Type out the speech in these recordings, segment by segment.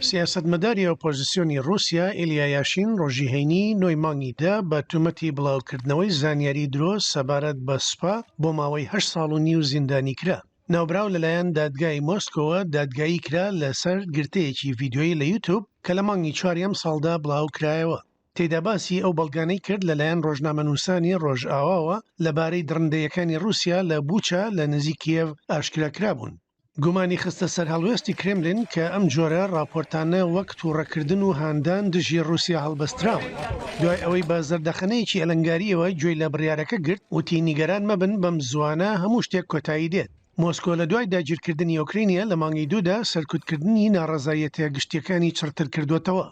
سیاسەتمەداری ئۆپۆزسیۆنی ڕووسیا ئیلیا یاشین ڕۆژی هەینی نۆی مانگی دە بە تومەتی بڵاوکردنەوەی زانیاری درۆ سەبارەت بە سوپا بۆ ماوەی هەشت ساڵ و نیو زیندانی کرا. ناوبراو لەلایەن دادگای مۆسکۆوە دادگایی کرا لەسەر گرتەیەکی ڤیدیۆیی لە یوتوب کە لە مانگی چواری ئەمساڵدا بڵاوکرایەوە. تێیدا باسی ئەو بەڵگانەی کرد لەلایەن ڕۆژنامەنووسانی ڕۆژئاواوە لەبارەی دڕندەیەکانی ڕووسیا لە بوچا لە نزیک کیێڤ ئاشکرا کرابوون. گومانی خستە سەر هەڵوێستی کرێملین کە ئەم جۆرە ڕاپۆرتانە وەک تووڕەکردن و هاندان دژی ڕووسیا هەڵبەستراون. دوای ئەوەی بە زەردەخەنەیەکی ئەلەنگارییەوە گوێی لە بڕیارەکە گرت، وتی نیگەران مەبن بەم زووانە هەموو شتێک کۆتایی دێت. مۆسکۆ لە دوای داگیرکردنی ئۆکرینیا لە مانگی دوودا سەرکوتکردنی ناڕەزاییەتە گشتییەکانی چڕتر کردووەتەوە.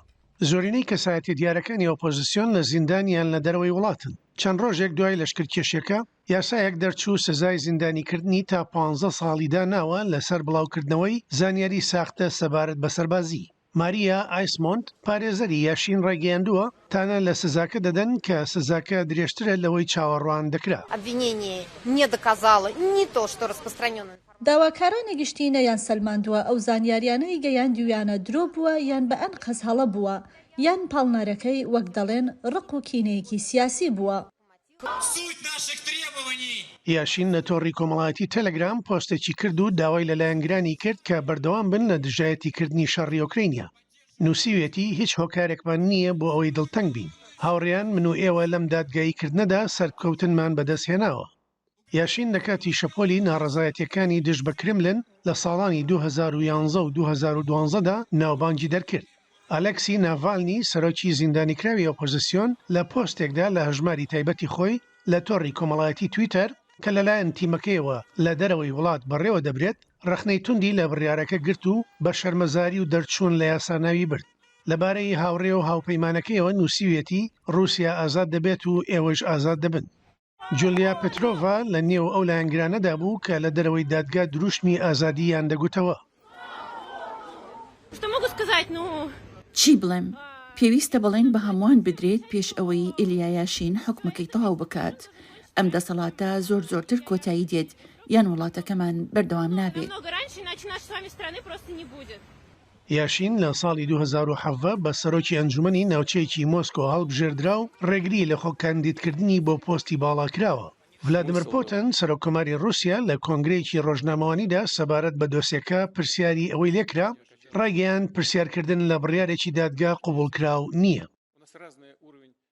زۆرینەی کەسایەتیە دیارەکانی ئۆپۆزسیۆن لە زیندان یان لە دەرەوەی وڵاتن. چەند ڕۆژێک دوای لەشکرکێشیەکە، یاسایەک دەرچوو سزای زیندانیکردنی تا پانزە ساڵی داناوە لەسەر بڵاوکردنەوەی زانیاری ساختە سەبارەت بە سەربازی. ماریا ئایسمۆنت، پارێزەری یاشین ڕایگەیاندووە، تانە لە سزاکە دەدەن کە سزاکە درێژترە لەوەی چاوەڕوان دەکرا. داواکارانی گشتی نەیانسەلماندووە ئەو زانیاریانەی گەیاندوویانە درۆ بووە یان بە ئەنقەست هەڵە بووە، یان پاڵنەرەکەی وەک دەڵێن ڕق و کینەیەکی سیاسی بووە. یاشین لە تۆڕی کۆمەڵایەتی تێلێگرام پۆستێکی کرد و داوای لە لایەنگرانی کرد کە بەردەوام بن لە دژایەتیکردنی شەڕی ئۆکرەینیا. نووسیویەتی، هیچ هۆکارێکمان نییە بۆ ئەوەی دڵتەنگ بین. هاوڕێیان، من و ئێوە لەم دادگاییکردنەدا سەرکەوتنمان بەدەستهێناوە. یاشین لە کاتی شەپۆلی ناڕەزایەتییەکانی دژ بە کرملن لە ساڵانی 2011 و 2012 دا ناوبانگی دەرکرد. ئالێکسی ناڤالنی، سەرۆکی زیندانیکراوی ئۆپۆزسیۆن لە پۆستێکدا لە هەژماری تایبەتی خۆی لە تۆڕی کۆمەڵایەتی تویتەر کە لەلایەن تیمەکەیەوە لە دەرەوەی وڵات بەڕێوە دەبرێت، ڕەخنەی توندی لە بڕیارەکە گرت و بە شەرمەزاری و دەرچوون لە یاسا ناوی برد. لەبارەی هاوڕێ و هاوپەیمانەکەیەوە نووسیویەتی، ڕووسیا ئازاد دەبێت و ئێوەش ئازاد دەبن. جولیا پترۆڤا لە نێو ئەو لایەنگرانەدا بوو کە لە دەرەوەی دادگا دروشمی ئازادی یان دەگوتەوە. چی بڵێم؟ پێویستە بەڵێن بە هەمووان بدرێت پێش ئەوەی ئیلیا یاشین حوکمەکەی تەواو بکات. ئەم دەسەڵاتە زۆر زۆرتر کۆتایی دێت یان وڵاتەکەمان بەردەوام نابێت. یاشین لە ساڵی 2017 بە سەرۆکی ئەنجومەنی ناوچەیەکی مۆسکۆ هەڵبژێردرا و ڕێگری لە خۆکاندیدکردنی بۆ پۆستی باڵا کراوە. ڤلادیمیر پوتن، سەرۆککۆماری ڕووسیا لە کۆنگرەیەکی ڕۆژنامەوانیدا سەبارەت بە دۆسیەکە پرسیاری ئەوەی لێکرا، ڕایگەیاند پرسیارکردن لە بڕیارێکی دادگا قبوڵکراو نییە.